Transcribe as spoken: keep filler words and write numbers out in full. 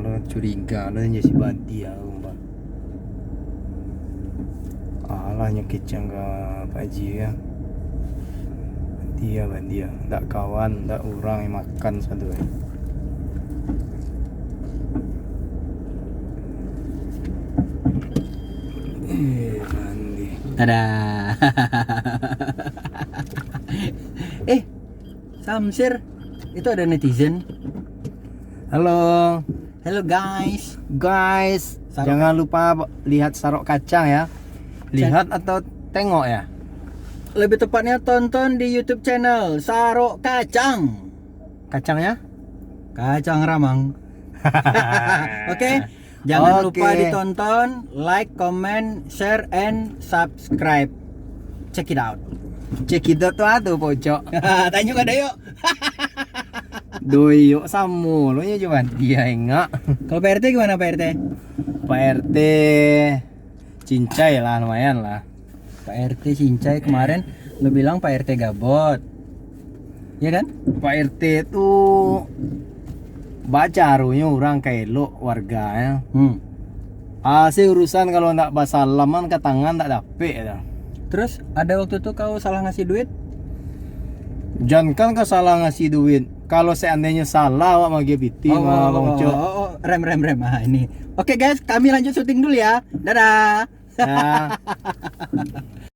Lo curiga lo nyo si Badia ko, Bang. Alah, nyo kecek ka Pak Haji ko. Badia, Badia. Ndak kawan, ndak urang yang makan satu, eh. Eh, mandi. Tada. Eh, Samsir, itu ada netizen. Halo. Hello, guys. Guys, Sarok jangan lupa lihat Sarok Kacang ya. Lihat atau tengok ya? Lebih tepatnya tonton di YouTube channel Sarok Kacang. Kacangnya? Kacang ramang. Oke, jangan lupa ditonton, like, comment, share, and subscribe. Check it out. Check it out tu apa, Pocok? Tanyo ka Doyok. Doyok samo lo nyo jo Badia, engak. Kalau Pak R T gimana, Pak R T? Pak R T cincai lah, lumayan lah. Pak R T cincai, kemarin lo bilang Pak R T gabot. Ya kan? Pak R T tu bacaronyo urang ka elok warganyo. Hmm. Ah, si urusan kalau ndak basalaman ka tangan ndak dapek tu. Terus, ada waktu tu kau salah ngasih duit? Jankan ka salah ngasih duit. Kalau seandainyo salah awak magiah pitih, oh, mah, oh, Bang Ucok. Oh, oh, rem, rem, rem. Ah, ini. Oke, guys, kami lanjut syuting dulu ya. Dadah. Ya.